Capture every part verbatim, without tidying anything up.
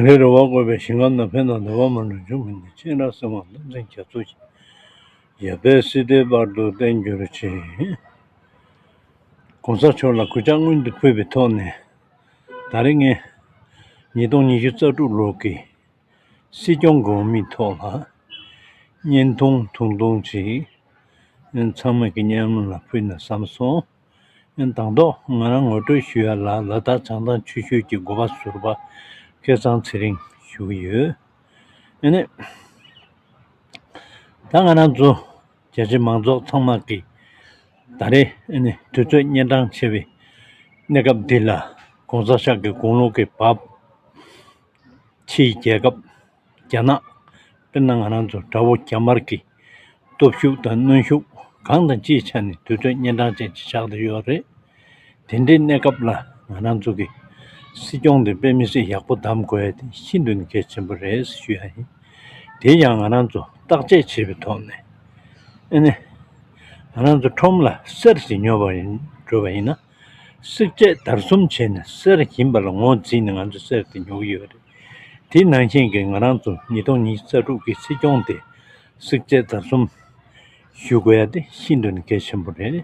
རེ་རེ་བ་བཀོད་པའི་ཞིང་ཁམས་ན་ཕན་དང་བདེ་བ་མ་ལུས་འབྱུང་བའི་གནས། སྤྱན་རས་གཟིགས་དབང་བསྟན་འཛིན་རྒྱ་མཚོ་ཡི། ཡབ་སྲས་སྲིད་མཐའི་དཔལ་དུ་བརྟན་གྱུར་ཅིག། ༸གོང་ས་མཆོག་ལ་གུས་ཕྱག་སྔོན་དུ་ཕུལ་བའི་ཐོག་ནས། ད་རེས་ངས་ཉིས་སྟོང་ཉི་ཤུ་རྩ་དྲུག་ལོ་གི་སྲིད་སྐྱོང་གི་འོས་མིའི་ཐོག་ལ་བརྙན་ཐུང་ཐུང་ཐུང་ཅིག་ཚང་མས་ཀྱི་མཉམ་ལ་ཕུལ་ན་བསམ་སོང་། དང་ཐོག་ང་རང་ངོ་སྤྲོད་ཞུ་ཡ་ལ། ལ་དྭགས་བྱང་ཐང་ཆུ་ཤུལ་གྱི་འགོ་པ་ཟུར་པ་སྐལ་བཟང་ཚེ་རིང་ཞུ་གི་ཡོད། ཨ་ནི། ད་ང་རང་ཚོ་རྒྱ་ཆེ་མང་ཚོགས་ཚང་མ་གིས་ད་རེས་ཨ་ནི་དུས་ཚོད་གཉན་འཕྲང་ཆེ་བའི་གནས་སྐབས་འདི་ལ། ༸གོང་ས་མཆོག་གི་དགུང་ལོ་གི་བབ། ཕྱིའི་རྒྱལ་ཁབ་རྒྱ་ནག། དཔེར་ན་ང་རང་ཚོ་དགྲ་བོ་རྒྱ་དམར་གྱི་སྟོབས་ཤུགས་དང་གནོན་ཤུགས་གང་དང་ཅིའི་ཆ་ནས་དུས་ཚོད་གཉན་འཕྲང་ཅན་ཅིག་ཆགས་བསྡད་ཡོད་རེད། དེ་འདྲའི་གནས་སྐབས་ལ་ང་རང་ཚོ་གི་སྲིད་སྐྱོང་དེ་དཔེ་མི་སྲིད་ཡག་པོ་བདམས་དགོས་ཡ་དེ་ཤིན་ཏུ་ནས་གལ་ཆེན་པོ་རེད་ཞུ་ཡ་ཡིན། དེ་ཡང་ང་རང་ཚོ་བརྟག་དཔྱད་བྱེད་པའི་ཐོག་ནས། ཨ་ནི། ང་རང་ཚོ་ཁྲོམ་ལ་གསེར་ཞིག་ཉོ་བ་ཡིན་འགྲོ་བ་ཡིན་ན། བསྲེག་བཅད་བརྡར་གསུམ་བྱས་ནས་གསེར་ཡིན་པ་ལ་ངོས་འཛིན་ནས་ང་ཚོ་གསེར་དེ་ཉོ་གི་ཡོད་རེད། དེ་ནང་བཞིན་གྱི་ང་རང་ཚོ་ཉིས་སྟོང་ཉི་ཤུ་རྩ་དྲུག་གི་སྲིད་སྐྱོང་དེ་བསྲེག་བཅད་བརྡར་གསུམ་ཞུ་དགོས་ཡ་དེ་ཤིན་ཏུ་ནས་གལ་ཆེན་པོ་རེད།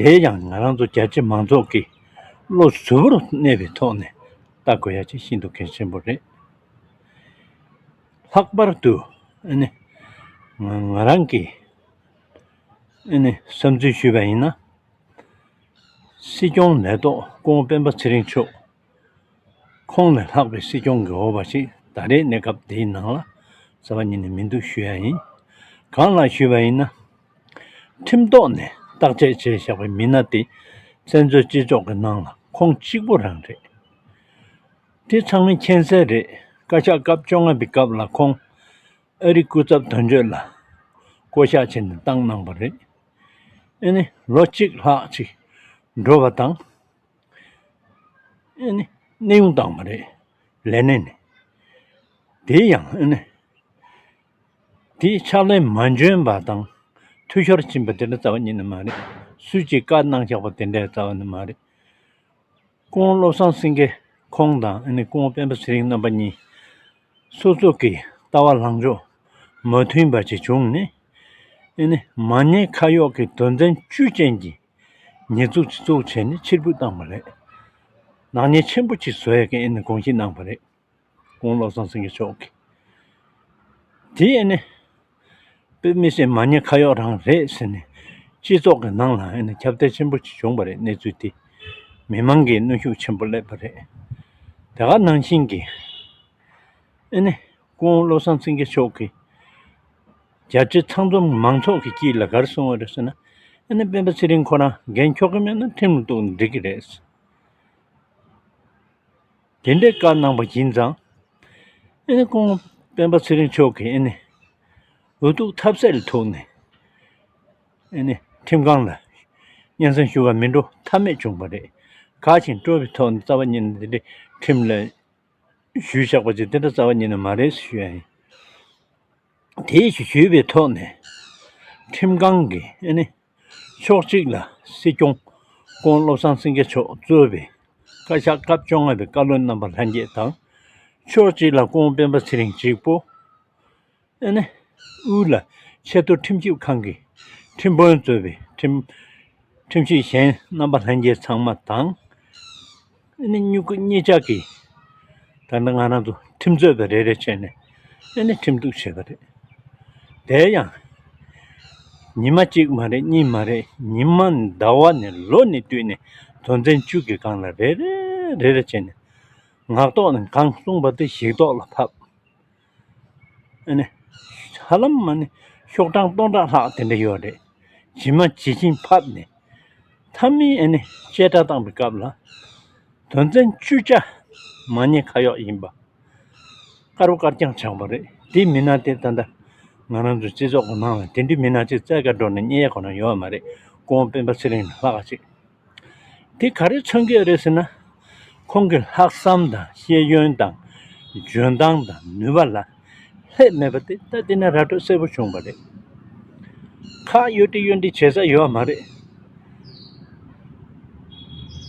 དེ་ཡང་ང་རང་ཚོ་རྒྱ་ཆེ་མང་ཚོགས་ཀྱི་བློ་གཟུ་བོར་གནས་པའི་ཐོག་ནས་ལྟ་དགོས་ཡ་ཅིག་ཤིན་ཏུ་གལ་ཆེན་པོ་རེད། ལྷག་པར་དུ་ཨ་ནི་ང་ང་རང་གི་ཨ་ནི་བསམ་ཚུལ་ཞུས་པ་ཡིན་ན། སྲིད་སྐྱོང་ལས་ཐོག་སྐུ་ངོ་སྤེན་པ་ཚེ་རིང་མཆོག་ཁོང་ལས་ལྷག་པའི་སྲིད་སྐྱོང་གི་འོས་པ་ཞིག་ད་རེས་གནས་སྐབས་འདིའི་ནང་ལ་རྩ་བ་ཉིད་ནས་མི་འདུག་ཞུ་ཡ་ཡིན། གང་ལགས་ཞུས་པ་ཡིན་ན། ཁྲིམས་ཐོག་ནས་བརྟག་དཔྱད་བྱས་བཞག་པའི་མི་སྣ་དེ་བཙན་བྱོལ་སྤྱི་ཚོགས་ཀྱི་ནང་ལ་ཁོང་གཅིག་པུ་རང་རེད། དེ་ཚང་མས་མཁྱེན་གསལ་རེད། བཀའ་ཤག་སྐབས་བཅོ་ལྔ་པའི་སྐབས་ལ་ཁོང་ཨ་རིའི་སྐུ་ཚབ་དོན་གཅོད་ལ་བསྐོ་གཞག་བྱས་ནས་བཏང་གནང་བ་རེད། ཨ་ནི་ལོ་གཅིག་ལྷག་ཅིག་འགྲོ་བ་དང་། ཨ་ནི་གནས་དབྱུང་བཏང་བ་རེད། ལས་གནས་ནས། དེ་ཡང་ཨ་ནི་དེའི་ཕྱག་ལས་མ་འཇོན་པ་དང་འཐུས་ཤོར་ཕྱིན་པ་དེ་འདྲ་རྩ་བ་ཉིད་ནས་མ་རེད། སུས་ཀྱིས་བཀའ་གནང་བཞག་པ་དེ་འདྲ་རྩ་བ་ནས་མ་རེད། སྐུ་ངོ་བློ་བཟང་སེང་གེ་ཁོང་དང་ཨ་ནི་སྐུ་ངོ་སྤེན་པ་ཚེ་རིང་རྣམ་པ་གཉིས་སོ་སོ་གི་ལྟ་བ་ལངས་ཕྱོགས་མ་མཐུན་པ་ཅིག་བྱུང་ནས། ཨ་ནི་མ་ཉེས་ཁ་གཡོག་གི་དོན་ཚན་བཅུ་ཅན་གྱི་ཉེས་འཛུགས་ཅིག་བཙུགས་བྱས་ནས་ཕྱིར་འབུད་བཏང་བ་རེད། ནག་ཉེས་ཆེན་པོ་ཅིག་བཟོ་ཡ་གི་ཨ་ནི་དགོངས་གཞི་གནང་བ་རེད། སྐུ་ངོ་བློ་བཟང་སེང་གེ་མཆོག་གིས། དེ་ཨ་ནི་དཔེ་མི་སྲིད་མ་ཉེས་ཁ་གཡོག་རང་རེད་ཟེར་ནས་སྤྱི་ཚོགས་ཀྱི་ནང་ལ་ཨ་ནི་ཁྱབ་གདལ་ཆེན་པོ་ཅིག་བྱུང་བ་རེད། གནས་ཚུལ་དེ་མི་མང་གིས་གནོན་ཤུགས་ཆེན་པོ་སླེབས་པ་རེད། དེ་ག་ནང་བཞིན་གྱི་ཨ་ནི་སྐུ་ངོ་བློ་བཟང་སེང་གེ་མཆོག་གིས་རྒྱ་ཆེ་ཚང་འཛོམས་མང་ཚོགས་ཀྱི་དཀྱིལ་ལ་ག་རེ་གསུངས་པ་རེད་ཟེར་ན། ཨ་ནི་སྤེན་པ་ཚེ་རིང་ཁོ་རང་འགན་འཁྱོག་གི་མེད་ན་ཁྲིམས་ལ་གཏུགས་ན་འགྲིག་གི་རེད། དེ་འདྲའི་བཀའ་གནང་བ་ཡིན་ཙང་། ཨ་ནི་སྐུ་ངོ་སྤེན་པ་ཚེ་རིང་མཆོག་གིས་ཨ་ནི་འུ་ཐུག་ཐབས་ཟད་ལ་ཐུག་ནས་ཨ་ནི་ཁྲིམས་ཁང་ལ་སྙན་སེང་ཞུ་བར་མི་འགྲོ་ཐབས་མེད་བྱུང་བ་རེད། ག་ཅིག་སྤྲོ་བའི་ཐོག་ནས་རྩ་བ་ཉིད་ནས་དེ་འདྲའི་ཁྲིམས་ལ་ཞུས་བཞག་པ་ཅིག་དེ་འདྲ་རྩ་བ་ཉིད་ནས་མ་རེད་ཞུ་ཡ་ཡིན། དེའི་ཞུ་ཞུས་པའི་ཐོག་ནས་ཁྲིམས་ཁང་གིས་ཨ་ནི་ཕྱོགས་གཅིག་ལ་སྲིད་སྐྱོང་སྐུ་ངོ་བློ་བཟང་སེང་གེ་མཆོག་གཙོས་པའི་བཀའ་ཤག་སྐབས་བཅོ་ལྔ་པའི་བཀའ་བློན་རྣམ་པ་ལྷན་རྒྱས་དང་། ཕྱོགས་གཅིག་ལ་སྐུ་ངོ་སྤེན་པ་ཚེ་རིང་གཅིག་པོ། ཨ་ནི་དབུས་ལ་ཆེས་མཐོ་ཁྲིམས་ཞིབ་ཁང་གི་ཁྲིམས་དཔོན་གཙོས་པའི་ཁྲིམས་ཁྲིམས་ཞིབ་གཞན་རྣམ་པ་ལྷན་རྒྱས་ཚང་མ་དང་། ཨ་ནི་གཉིས་ཀ་གཉིས་ཆ་གི་ད་ལྟ་ང་རང་ཚོ་ཁྲིམས་རྩོད་པ་རེ་རེ་བྱས་ནས་ཨ་ནི་ཁྲིམས་གཏུག་བྱས་པ་རེད། དེ་ཡང་ཉི་མ་གཅིག་མ་རེད། གཉིས་མ་རེད། ཉི་མ་ཟླ་བ་ནས་ལོ་ནས་བསྟུད་ནས་དོན་ཚན་བཅུ་གི་སྒང་ལ་རེ་རེ་རེ་རེ་བྱས་ནས་ངག་ཐོག་ནས་གང་གསུངས་པ་དེ་ཞིག་ཐོག་ལ་ཕབ། ཨ་ནི་ཧ་ལམ་ཨ་ནི་ཤོག་གྲངས་སྟོང་ཕྲག་ལྷག་དེ་འདྲ་ཡོད་རེད། ཇི་མ་ཇི་བཞིན་ཕབ་ནས་མཐའ་མའི་ཨ་ནི་བཅད་ཁྲ་བཏང་པའི་སྐབས་ལ་དོན་ཚན་བཅུ་ཆ་མ་ཉེས་ཁ་གཡོག་ཡིན་པ་དཀར་པོ་དཀར་རྐྱང་ཆགས་པ་རེད། དེའི་མི་སྣ་དེ་ད་ལྟ་ང་རང་ཚོའི་སྤྱི་ཚོགས་ཀྱི་ནང་ལ་དེ་འདྲའི་མི་སྣ་ཅིག་བཙལ་ག་འགྲོ་ན་རྙེད་ཡ་ཁོ་ན་ཡོད་མ་རེད། སྐུ་ངོ་སྤེན་པ་ཚེ་རིང་ལྷག་ཅིག་དེ་ག་རེ་མཚོན་གྱི་ཡོད་རེད་ཟེར་ན། ཁོང་གི་ལྷག་བསམ་དང་ཤེས་ཡོན་དང་འཇོན་ཐང་དང་ནུས་པ་ལ་ལྷད་མེད་པ་དེ་ད་དེ་ནས་ར་སྤྲོད་གསལ་པོ་བྱུང་བ་རེད། ཁག་གཡོ་འདྲི་གཡོ་འདྲི་བྱེད་ས་ཡོད་མ་རེད།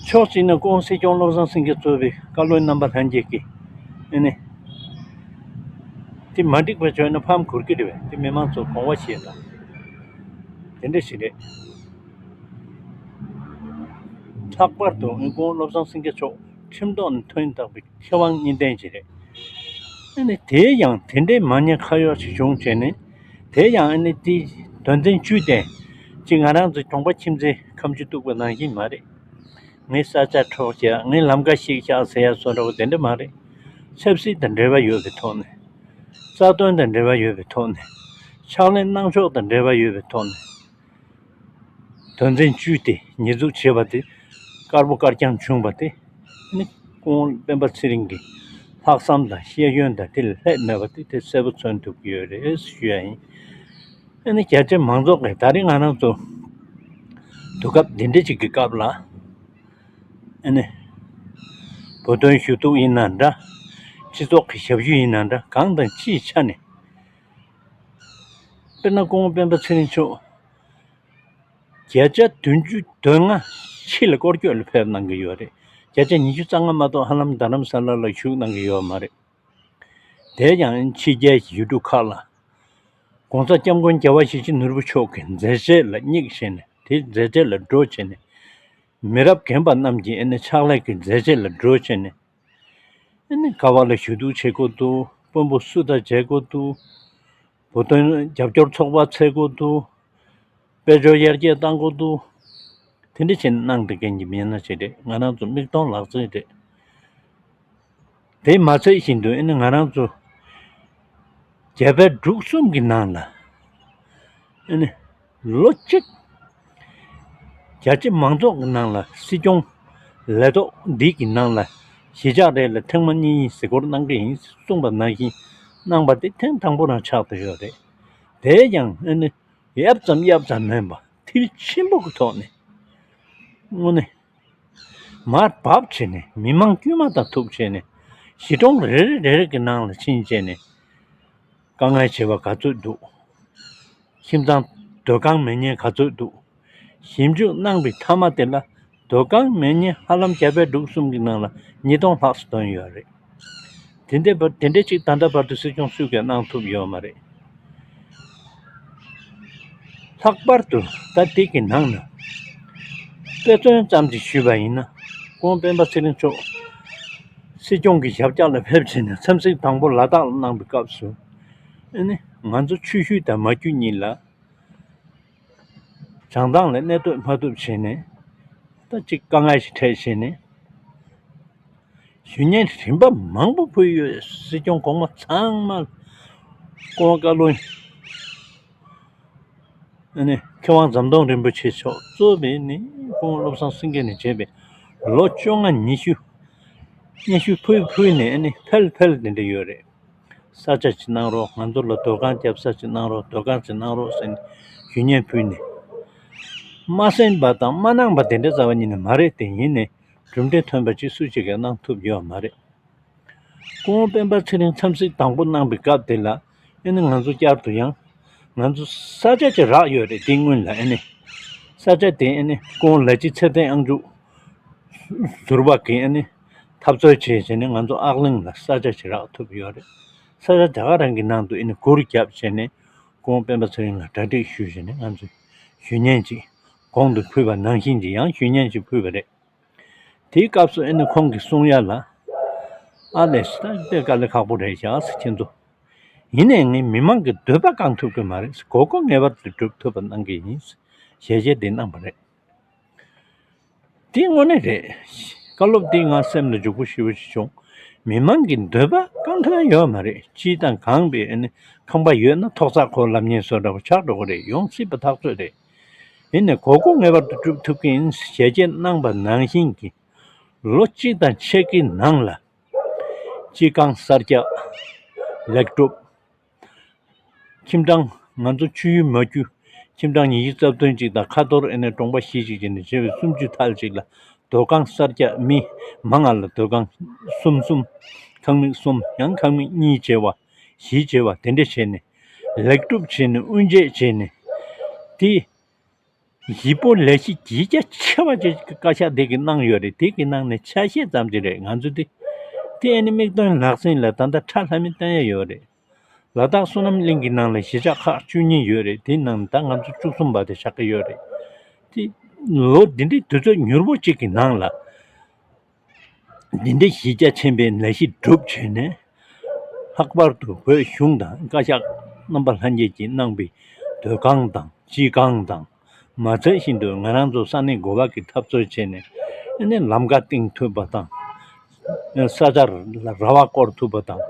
ཕྱོགས་གཅིག་ནས་སྐུ་ངོ་སྲིད་སྐྱོང་བློ་བཟང་སེང་གེ་གཙོས་པའི་བཀའ་བློན་རྣམ་པ་ལྷན་རྒྱས་ཀྱིས་ ཨེ་ནི། དེ་མ་འགྲིག་པ་བྱུང་ན་ཕམ་འགུར་གྱི་རེད་པས། དེ་མི་མང་ཚོ་དགོངས་པ་བཞེས་དང་། དེ་འདྲ་ཞིག་རེད། ལྷག་པར་དུ་ཨེ་སྐུ་ངོ་བློ་བཟང་སེང་གེ་མཆོག་ཁྲིམས་ཐོག་ནས་ཐོན་བཏང་པའི་ཁེ་དབང་གཉིས་ལྡན་ཞིག་རེད། ཨེ་ནི་དེ་ཡང་དེ་འདྲའི་མ་ཉེས་ཁ་གཡོག་ཞིག་བྱུང་བྱས་ནས། དེ་ཡང་ཨེ་ནི་དེ་དོན་ཚན་བཅུ་དེ་ཅིག་ང་རང་ཚོ་གྱོང་པ་ཁྱིམ་མཚེས་ཁ་མཆུ་གཏུག་པ་ནང་བཞིན་མ་རེད། ངའི་ས་ཆ་འཕྲོག་བཞག་ངའི་ལམ་ཁ་བཤིག་བཞག་ཟེར་ཡ་བཟོ་འདྲ་བོ་དེ་འདྲ་མ་རེད། ཆབ་སྲིད་དང་འབྲེལ་བ་ཡོད་པའི་ཐོག་ནས། རྩ་དོན་དང་འབྲེལ་བ་ཡོད་པའི་ཐོག་ནས། ཕྱག་ལས་གནང་ཕྱོགས་དང་འབྲེལ་བ་ཡོད་པའི་ཐོག་ནས། དོན་ཚན་བཅུ་དེ་ཉེས་འཛུགས་བྱས་པ་དེ་དཀར་པོ་དཀར་རྐྱང་བྱུང་བ་དེ་ནི་སྐུ་ངོ་སྤེན་པ་ཚེ་རིང་གི་ལྷག་བསམ་དང་ཤེས་ཡོན་དང་དེ་ལས་ལྷད་མེད་པ་དེ་དེ་གསལ་པོ་མཚོན་ཐུབ་ཀྱི་ཡོད་རེད་ཞུ་ཡ་ཡིན། ཨ་ནི་རྒྱ་ཆེ་མང་ཚོགས་ཀྱིས་ད་རེས་ང་རང་ཚོ་དུས་སྐབས་འདི་འདྲ་ཅིག་གི་སྐབས་ལ། ཨ་ནི། བོད་དོན་ཞུ་གཏུག་ཡིན་ན་འདྲ། སྤྱི་ཚོགས་ཀྱི་ཞབས་ཞུ་ཡིན་ན་འདྲ་གང་དང་ཅིའི་ཆ་ནས། དཔེར་ན་སྐུ་ངོ་སྤེན་པ་ཚེ་རིང་མཆོག་བརྒྱ་ཆ་བདུན་ཅུ་དོན་ལྔ་ཕྱི་ལ་སྐོར་སྐྱོད་ལ་ཕེབས་གནང་གི་ཡོད་རེད། བརྒྱ་ཆ་ཉི་ཤུ་རྩ་ལྔ་མ་གཏོགས་ཧ་ལམ་རྡ་རམ་ས་ལ་ལ་བཞུགས་གནང་གི་ཡོད་མ་རེད། དེ་ཡང་ཕྱི་རྒྱལ་གྱི་ཡུལ་གྲུ་ཁག་ལ་༸གོང་ས་༸སྐྱབས་མགོན་རྒྱལ་བ་ཡིད་བཞིན་ནོར་བུ་མཆོག་གི་མཛད་རྗེས་ལ་སྙེག་བྱས་ནས་དེའི་མཛད་རྗེས་ལ་འགྲོ་བྱས་ནས། མི་རབས་རྒན་པ་རྣམས་ཀྱི་ཨ་ནི་ཕྱག་ལས་ཀྱི་མཛད་རྗེས་ལ་འགྲོ་བྱས་ནས། ཨ་ནི་ག་བ་ལ་ཞུ་གཏུག་བྱེད་དགོས་འདུག་དཔོན་པོ་སུ་དང་མཇལ་དགོས་འདུག་བོད་དོན་རྒྱབ་སྐྱོར་ཚོགས་པ་འཚོལ་དགོས་འདུག་དཔལ་འབྱོར་ཡར་རྒྱས་གཏང་དགོས་འདུག་དེ་འདྲ་བྱས་ནས་གནང་བསྡད་མཁན་གྱི་མི་སྣ་ཞིག་རེད། ང་རང་ཚོ་མིག་མཐོང་ལག་ཟིན་རེད། དེ་མ་ཚད་བཞིན་དུ་ཨ་ནི་ང་རང་ཚོ་རྒྱ་བལ་འབྲུག་གསུམ་གྱི་ནང་ལ་ཨ་ནི་ལོ་གཅིག་རྒྱ་ཆེ་མང་ཚོགས་ཀྱི་ནང་ལ་སྲིད་སྐྱོང་ལས་ཐོག་འདི་གི་ནང་ལ་གཞིས་ཆགས་རེ་ལ་ཐེངས་མ་གཉིས་གཟིགས་སྐོར་གནང་གི་ཡིན་གསུངས་པ་ནང་བཞིན་གནང་པ་དེ་ཐེངས་དང་པོ་རང་ཆགས་བསྡད་ཡོད་རེད། དེ་ཡང་ཨ་ནི་ཡབ་ཙམ་ཡབ་ཙམ་མིན་པ་མཐིལ་ཆེན་པོ་གི་ཐོག་ནས་དངོས་གནས་མར་བབས་བྱས་ནས་མི་མང་དཀྱུས་མ་དང་ཐུག་བྱས་ནས་གཞིས་གྲོང་རེ་རེ་རེ་རེ་གི་ནང་ལ་ཕྱིན་བྱས་ནས་དཀའ་ངལ་ཆེ་བ་ག་ཚོད་འདུག་ཁྱིམ་ཚང་སྡོད་ཁང་མེད་མཁན་ག་ཚོད་འདུག་ཞིབ་འཇུག་གནང་པའི་མཐའ་མ་དེ་ལ་སྡོད་ཁང་མེད་མཁན་ཧ་ལམ་རྒྱ་བལ་འབྲུག་གསུམ་གྱི་ནང་ལ་ཉིས་སྟོང་ལྷག་ཙམ་ཐོན་ཡོད་རེད། དེ་འདྲ་བར་དེ་འདྲ་ཅིག་ད་ལྟ་བར་དུ་སྲིད་སྐྱོང་སུས་ཀྱང་གནང་ཐུབ་ཡོད་མ་རེད། ལྷག་པར་དུ་ད་ལྟའི་གི་ནང་ན་དཔེ་མཚོན་ཙམ་ཅིག་ཞུས་པ་ཡིན་ན་སྐུ་ངོ་སྤེན་པ་ཚེ་རིང་མཆོག་སྲིད་སྐྱོང་གི་ཞབས་བཀྱག་ལ་ཕེབས་བྱས་ནས་འཚམས་གཟིགས་དང་པོ་ལ་དྭགས་ལ་གནང་པའི་སྐབས་སུ་ཨ་ནི་ང་ཚོ་ཆུ་ཤུར་དང་མ་རྒྱུད་གཉིས་ལ་བྱང་ཐང་ལ་གནས་སྡོད་མ་ཐུབ་བྱས་ནས་ད་ཅིག་དཀའ་ངལ་ཞིག་འཕྲད་བྱས་ནས། ཞུ་སྙན་རིམ་པ་མང་པོ་ཕུལ་ཡོད། སྲིད་སྐྱོང་གོང་མ་ཚང་མ་སྐུ་ངོ་བཀའ་བློན་ཨ་ནི་མཁས་དབང་ཟམ་གདོང་རིན་པོ་ཆེ་མཆོག་གཙོས་པའི་ནི་སྐུ་ངོ་བློ་བཟང་སེང་གེ་ནས་བྱས་པའི་ལོ་བཅོ་ལྔ་ཉི་ཤུ་སྙན་ཞུ་ཕུལ་ཕུལ་ནས་ཨ་ནི་འཕེལ་འཕེལ་དེ་འདྲ་ཡོད་རེད། ས་ཆ་ཅིག་གནང་རོགས། ང་ཚོ་ལ་སྡོད་ཁང་རྒྱབ་ས་ཅིག་གནང་རོགས། སྡོད་ཁང་ཅིག་གནང་རོགས་ཟེར་ནས་ཞུ་སྙན་ཕུལ་ནས། མ་གསན་པ་དང་མ་གནང་པ་དེ་འདྲ་རྩ་བ་ཉིད་ནས་མ་རེད་དེ། ཡིན་ནའི་གྲུབ་འབྲས་ཐོན་པ་ཅིག་སུ་གཅིག་གིས་གནང་ཐུབ་ཡོད་མ་རེད། སྐུ་ངོ་སྤེན་པ་ཚེ་རིང་འཚམས་གཟིགས་དང་པོ་གནང་པའི་སྐབས་དེ་ལ་ཨེ་ནི་ང་ཚོ་བསྐྱར་དུ་ཡང་ང་ཚོ་ས་ཆ་ཅིག་རག་ཡོད་རེད། དེ་སྔོན་ལ་ཨེ་ནི་ས་ཆ་དེ་ཨེ་ནི་སྐུ་ངོ་ལ་ཅི་ཚེ་བརྟན་དབྱངས་ཅིག་ཟུར་པ་གིས་ཨ་ནི་འཐབ་རྩོད་བྱས་བྱས་ནས་ང་ཚོ་ཨག་གླིང་ལ་ས་ཆ་ཞིག་རག་ཐུབ་ཡོད་རེད། ས་ཆ་དེ་ག་རང་གི་ནང་དུ་ཨ་ནི་སྒོ་རུ་བརྒྱབ་བྱས་ནས་སྐུ་ངོ་སྤེན་པ་ཚེ་རིང་ལ་གྲ་སྒྲིག་ཞུས་བྱས་ནས་ང་ཚོས་ཞུ་སྙན་ཅིག་གོང་དུ་ཕུལ་བ་ནང་བཞིན་གྱི་ཡང་ཞུ་སྙན་ཅིག་ཕུལ་བ་རེད། དེའི་སྐབས་སུ་ཨ་ནི་ཁོང་གིས་གསུང་ཡ་ལ་ཨ་ལས་ད་དཔེ་དཀའ་ལས་ཁག་པོ་རེད་བཞག་ཟེར། ཁྱེད་ཚོ་ཡིན་ནའི་ངས་མི་མང་གི་འདོད་པ་བསྐང་ཐུབ་ཀྱི་མ་རེད། དགོས་མཁོ་ངེས་པར་དུ་སྒྲུབ་ཐུབ་པ་གནང་གི་ཡིན་ཞེས་ཞལ་བཞེས་འདི་གནང་བ་རེད། འདི་དངོས་གནས་རེད། བཀའ་སློབ་འདི་ང་སེམས་ལ་འཇུག་པོ་ཞེ་པོ་ཞིག་བྱུང་། མི་མང་གི་འདོད་པ་བསྐང་ཐུབ་ཡ་ཡོད་མ་རེད། ཅི་དང་གང་པའི་ཨ་ནི་ཁང་པ་ཡོད་ན་ཐོག་བརྩེགས་ཁོ་ལབ་མཁན་བཟོ་འདྲ་པོ་ཆགས་འགྲོ་གི་རེད། ཡོང་སྲིད་པ་ཐག་ཆོད་རེད། ཡིན་ནའི་དགོས་མཁོ་ངེས་པར་དུ་སྒྲུབ་ཐུབ་ཀྱི་ཡིན་ཞལ་བཞེས་གནང་བ་ནང་བཞིན་གྱི་ལོ་གཅིག་དང་ཕྱེད་ཀའི་ནང་ལ་སྤྱི་ཁང་གསར་རྒྱག་ལེགས་གྲུབ། ཁྱིམ་ཚང་ང་ཚོ་ཆུ་ཡུལ་མ་རྒྱུད་ཁྱིམ་ཚང་ཉི་ཤུ་རྩ་བདུན་ཅིག་དང་ཁ་ཐོར་ཨེ་ནས་གྲོང་པ་བཞི་ཅིག་བྱས་ནས་བྱས་པའི་སུམ་ཅུ་ཐལ་ཅིག་ལ་སྡོད་ཁང་གསར་རྒྱག་མི་མང་ང་ལ་སྡོད་ཁང་གསུམ་གསུམ་ཁང་མིག་གསུམ་ཡང་ཁང་མིག་གཉིས་བྱས་པ་བཞི་བྱས་པ་དེ་འདྲ་བྱས་ནས་ལེགས་གྲུབ་བྱས་ནས་དབུ་འབྱེད་བྱས་ནས་དེ། ཡིག་པོ་ལས་གཞི་གཞི་རྒྱ་ཆེ་བ་ཅིག་བཀའ་ཤག་དེ་གིས་གནང་ཡོད་རེད། དེ་གི་ནང་ནས་ཆ་ཤས་ཙམ་ཅིག་རེད། ང་ཚོ་དེ་ དེ་ཨ་ནི་དམིགས་དོན་ལག་ཟིན་ལ་ད་ལྟ་ཁྲ་ལྷ་མི་བསྟན་ཡ་ཡོད་རེད། ལ་དྭགས་བསོད་ནམས་གླིང་གི་ནང་ལ་གཞིས་ཆགས་ཁག་བཅུ་གཉིས་ཡོད་རེད། དེའི་ནང་ནས་ད་ང་ཚོ་བཅུ་གསུམ་པ་དེ་ཆགས་ཀྱི་ཡོད་རེད། དེ་ལོ་འདི་འདྲའི་དུས་ཚོད་མྱུར་པོ་གཅིག་གི་ནང་ལ་འདི་འདྲའི་གཞི་རྒྱ་ཆེན་པོའི་ལས་གཞི་སྒྲུབ་བྱས་ནས། ལྷག་པར་དུ་བོད་གཞུང་དང་བཀའ་ཤག་རྣམ་པ་ལྷན་རྒྱས་ཀྱིས་གནང་པའི་སྡོད་ཁང་དང་སྤྱི་ཁང་དང་། མ་ཚད་བཞིན་དུ་ང་རང་ཚོ་ས་གནས་འགོ་པ་གི་འཐབ་རྩོད་བྱས་ནས་ཨ་ནི་ལམ་ཁ་བཏིང་ཐུབ་པ་དང་། ས་ཆར་ར་བ་བསྐོར་ཐུབ་པ་དང་།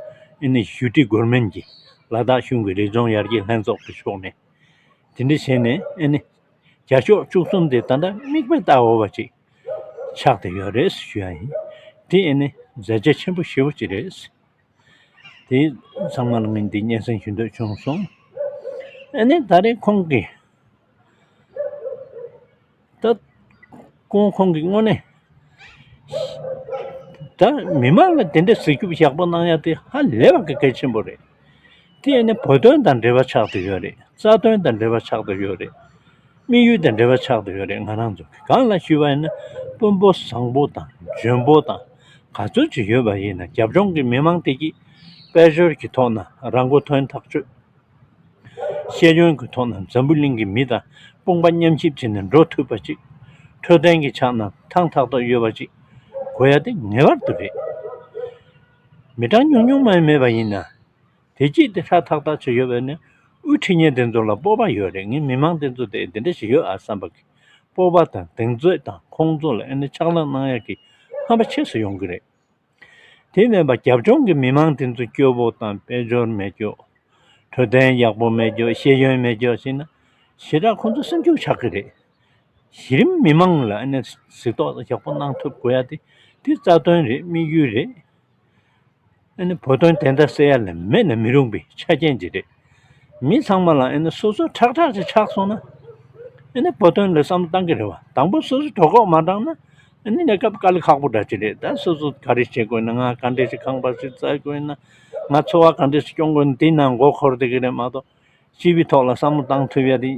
ཨ་ནི་ཞུ་ཏི་གོར་མེན་གྱི་ལ་དྭགས་གཞུང་གི་རིག་ལྗོངས་ཡར་རྒྱས་ལྷན་ཚོགས་ཀྱི་ཕྱོགས་ནས་དེ་འདྲ་བྱས་ནས། ཨ་ནི་བརྒྱ་ཤོག་བཅུ་གསུམ་དེ་ད་ལྟ་མིག་དཔེ་ལྟ་འོས་པ་ཅིག་ཆགས་བསྡད་ཡོད་རེད་ཞུ་ཡ་ཡིན། དེ་ཨ་ནི་མཛད་རྗེས་ཆེན་པོ་ཞེ་པོ་ཅིག་རེད། དེ་ཚང་མ་ལ་ངས་འདི་སྙན་སེང་ཞུ་འདོད་བྱུང་སོང་། ཨ་ནི་ད་རེས་ཁོང་གིས་ད་ཁོང་ཁོང་གིས་དངོས་གནས་ད་མི་མང་ལ་དེ་འདྲ་གཟིགས་སྐྱོབ་ཡག་པོ་གནང་ཡ་དེ་ཧ་ལས་པ་གི་གལ་ཆེན་པོ་རེད། དེ་ཨ་ནི་བོད་དོན་དང་འབྲེལ་བ་ཆགས་བསྡད་ཡོད་རེད། རྩ་དོན་དང་འབྲེལ་བ་ཆགས་བསྡད་ཡོད་རེད། དམིགས་ཡུལ་དང་འབྲེལ་བ་ཆགས་བསྡད་ཡོད་རེད། ང་རང་ཚོ་གང་ལ་ཞུས་པ་ཡིན་ན་དཔོན་པོ་བཟང་པོ་དང་འཇོན་པོ་དང་ག་ཚོད་ཅིག་ཡོད་པ་ཡིན་ན་རྒྱབ་ལྗོངས་ཀྱི་མི་མང་དེ་གིས་དཔལ་འབྱོར་གྱི་ཐོག་ན་རང་མགོ་ཐོན་ཐག་ཆོད། ཤེས་ཡོན་གྱི་ཐོག་ན་འཛམ་བུ་གླིང་གི་མི་དང་དཔུང་པ་མཉམ་གཤིབ་བྱས་ནས་འགྲོ་ཐུབ་པ་ཅིག་འཕྲོད་བསྟེན་གྱི་ཆ་ན་ཐང་ཐག་ཐག་ཡོད་པ་ཅིག་དགོས་ཡ་དེ་ངེས་པར་དུ་རེད། མི་གྲངས་ཉུང་ཉུང་མ་མེད་པ་ཡིན་ན། དེ་གཅིག་དེ་ཧྲ་ཐག་ཐག་ཅིག་ཡོད་པས་ནི་དབུ་ཁྲིད་མཁན་དེ་ཚོ་ལ་སྤོབས་པ་ཡོད་རེད། ངའི་མི་མང་དེ་ཚོ་དེ་འདི་འདྲ་ཞིག་ཡོད་ཨ་བསམ་པ་གི་སྤོབས་པ་དང་གདེང་ཚོད་དང་ཁོང་ཚོ་ལ་ཨ་ནི་ཕྱག་ལས་གནང་ཡག་གི་ཧམ་པ་ཆེ་སུ་ཡོང་གི་རེད། དེ་མིན་པ་རྒྱབ་ལྗོངས་ཀྱི་མི་མང་དེ་ཚོ་སྐྱོ་བོ་དང་དཔལ་འབྱོར་མེད་སྐྱོ། འཕྲོད་བསྟེན་ཡག་པོ་མེད་སྐྱོ། ཤེས་ཡོན་མེད་སྐྱོ་ཟེར་ན་ཞེ་དྲག་ཁོང་ཚོ་སེམས་སྐྱོ་ཆགས་ཀྱི་རེད། གཞི་རིམ་མི་མང་ལ་ཨ་ནི་གཟིགས་རྟོག་ཡག་པོ་གནང་ཐུབ་དགོས་ཡ་དེ་དེ་རྩ་དོན་རེད། དམིགས་ཡུལ་རེད། ཨ་ནི་བོད་དོན་བདེན་མཐའ་གསལ་ཡ་ལ་མེད་ན་མི་རུང་པའི་ཆ་རྐྱེན་ཅིག་རེད། མི་ཚང་མ་ལ་ཨ་ནི་སོ་སོ་ཁྲག་ཁྲག་ཅིག་ཆགས་སོང་ན། ཨ་ནི་བོད་དོན་ལ་བསམ་བློ་བཏང་གི་རེད་བ། དང་པོ་སོ་སོ་གྲོད་ཁོག་མ་དྲངས་ན་ཨ་ནི་གནས་སྐབས་དཀའ་ལས་ཁག་པོ་འདྲ་ཅིག་རེད། ད་སོ་སོ་ག་རེ་བྱེད་དགོས་ན། ང་ག་འདྲས་ཞིག་ཁང་པ་ཞིག་བཙལ་དགོས་ན། ང་འཚོ་བ་ག་འདྲས་ཞིག་སྐྱོང་དགོས་ན། དེའི་ནང་མགོ་འཁོར་བསྡད་ཀྱི་རེད་མ་གཏོགས་སྤྱི་པའི་ཐོག་ལ་བསམ་བློ་བཏང་ཐུབ་ཡ་དེ།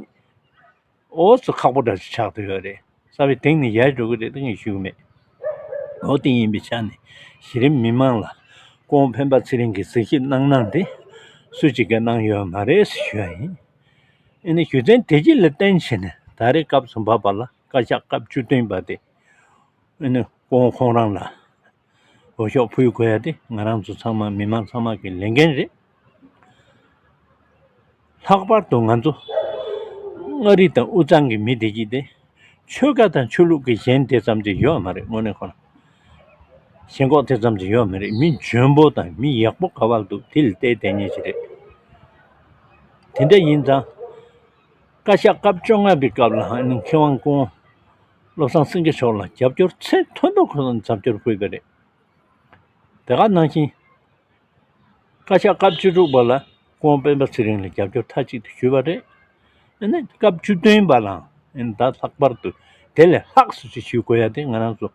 ཨོ་ཙི་ཁག་པོ་འདྲ་ཞིག་ཆགས་བསྡད་ཡོད་རེད། རྩ་བའི་སྟེང་ནས་ཡལ་འགྲོ་གི་རེད་ད་ངས་ཞུ་གི་མེད། ཨོ་དེ་ཡིན་པའི་ཆ་ནས་གཞི་རིམ་མི་མང་ལ་སྐུ་ངོ་སྤེན་པ་ཚེ་རིང་གིས་གཟིགས་ཞིབ་གནང་གནང་དེ་སུ་གཅིག་གིས་གནང་ཡོད་མ་རེད་ཞུ་ཡ་ཡིན། ཨ་ནི་ཞུ་ཚན་དེ་གཅིག་ལ་བརྟེན་བྱས་ནས་ད་རེས་སྐབས་སུ་བབས་པ་ལ་བཀའ་ཤག་སྐབས་བཅུ་བདུན་པ་དེ། ཨ་ནི་སྐུ་ངོ་ཁོང་རང་ལ་འོས་ཤོག་ཕུལ་དགོས་ཡ་དེ་ང་རང་ཚོ་ཚང་མ་མི་མང་ཚང་མ་གི་ལས་འགན་རེད། ལྷག་པར་དུ་ང་ཚོ་མངའ་རིས་དང་དབུས་གཙང་གི་མི་དེ་གྱིས་དེ་ཆོལ་ཁ་དང་ཆོས་ལུགས་ཀྱི་ཞེན་དེ་ཙམ་ཅིག་ཡོད་མ་རེད། དངོས་གནས་ཁོ་ན་ཞེན་ཁོག་དེ་ཙམ་ཅིག་ཡོད་མ་རེད། མི་འཇོན་པོ་དང་མི་ཡག་པོ་ག་བར་འདུག་དེ་ལ་བལྟས་བསྡད་མཁན་ཅིག་རེད། དེ་འདྲ་ཡིན་ཙང་བཀའ་ཤག་སྐབས་བཅོ་ལྔ་པའི་སྐབས་ལ་ཨ་ནི་མཁས་དབང་སྐུ་ངོ་བློ་བཟང་སེང་གེ་མཆོག་ལ་རྒྱབ་སྐྱོར་ཚད་མཐོན་པོ་ཁོ་ཚོ་རྒྱབ་སྐྱོར་ཕུལ་བ་རེད། དེ་ག་ནང་བཞིན། བཀའ་ཤག་སྐབས་བཅུ་དྲུག་པ་ལ་སྐུ་ངོ་སྤེན་པ་ཚེ་རིང་ལ་རྒྱབ་སྐྱོར་མཐའ་གཅིག་ཏུ་ཞུས་པ་རེད། ཨ་ནི་སྐབས་བཅུ་བདུན་པ་ལའང་ཨ་ནི་ད་ལྷག་པར་དུ་དེ་ལས་ལྷག་སུ་ཅིག་ཞུ་དགོས་ཡ་དེ་ང་རང་ཚོ་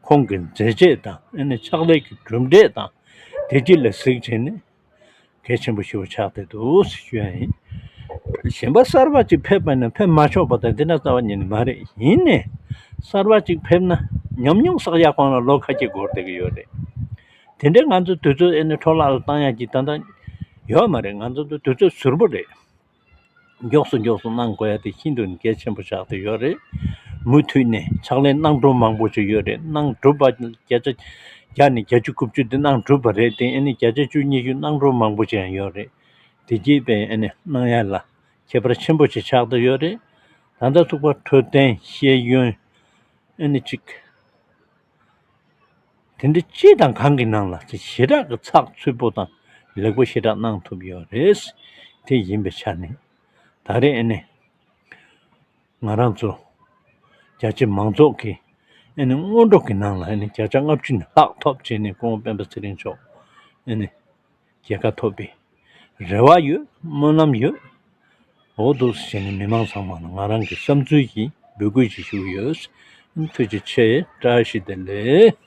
ཁོང་གི་མཛད་རྗེས་དང་ཨ་ནི་ཕྱག་ལས་ཀྱི་གྲུབ་འབྲས་དང་དེ་གཅིག་ལ་གཟིགས་བྱས་ནས་གལ་ཆེན་པོ་ཞེ་པོ་ཆགས་བསྡད་འདུག་ཞུ་ཡ་ཡིན། གཞན་པ་གསར་པ་ཅིག་ཕེབས་པ་ན་ཕེབས་མ་ཆོག་པ་དང་དེ་འདྲ་རྩ་བ་ཉིད་ནས་མ་རེད། ཡིན་ནའི་གསར་པ་ཅིག་ཕེབས་ན་ཉམས་མྱོང་བསགས་ཡ་གོང་ལ་ལོ་ཁ་ཤས་འགོར་བསྡད་ཀྱི་ཡོད་རེད། དེ་འདྲའི་ང་ཚོ་དུས་ཚོད་ཨེ་ནི་འཕྲོ་བརླག་ལ་བཏང་ཡག་གི་ད་ལྟ་ཡོད་མ་རེད། ང་ཚོ་ཚོ་དུས་ཚོད་ཟུར་པོ་རེད། མགྱོགས་སུ་མགྱོགས་སུ་གནང་དགོས་ཡ་དེ་ཤིན་ཏུ་ནས་གལ་ཆེན་པོ་ཆགས་བསྡད་ཡོད་རེད། མུ་མཐུད་ནས་ཕྱག་ལས་གནང་གྲུབ་མང་པོ་ཅིག་ཡོད་རེད། གནང་གྲུབ་པ་བརྒྱ་ཆ་བརྒྱ་ནས་བརྒྱད་ཅུ་དགུ་བཅུ་དེ་གནང་གྲུབ་པ་རེད་དེ། ཨེ་ནི་བརྒྱ་ཆ་བཅུ་ཉི་ཤུ་གནང་གྲུབ་མང་པོ་ཅིག་ཡང་ཡོད་རེད། དེ་རྗེས་པས་ཨེ་ནི་གནང་ཡ་ལ་ཁྱད་པར་ཆེན་པོ་ཅིག་ཆགས་བསྡད་ཡོད་རེད། ད་ལྟ་ཚུགས་པ་འཕྲོད་བསྟེན་ཤེས་ཡོན་ཨེ་ནི་ཅིག་དེ་འདྲ་ཅི་དང་གང་གི་ནང་ལ་ཞེ་དྲག་གི་ཚགས་ཚུད་པོ་དང་ལེགས་པོ་ཞེ་དྲག་གནང་ཐུབ་ཡོད་རེད། དེ་ཡིན་པའི་ཆ་ནས་ད་རེས་ཨེ་ནི་ང་རང་ཚོ་རྒྱ་ཆེ་མང་ཚོགས་ཀྱི་ཨེ་ནི་སྔོན་འགྲོ་གི་ནང་ལ་ཨེ་ནི་བརྒྱ་ཆ་ལྔ་བཅུ་ནས་ལྷག་ཐོབ་བྱས་ནས་སྐུ་ངོ་སྤེན་པ་ཚེ་རིང་མཆོག་ཨེ་ནི་རྒྱལ་ཁ་ཐོབ་པའི་རེ་བ་ཡོད། སྨོན་ལམ་ཡོད། འོ་འདུག་སེ་བྱས་ནས་མི་མང་ཚང་མ་ལ་ང་རང་གི་བསམ་ཚུལ་གྱིས་འབོད་སྐུལ་ཅིག་ཞུ་གི་ཡོད། ཐུགས་རྗེ་ཆེ། བཀྲ་ཤིས་བདེ་ལེགས།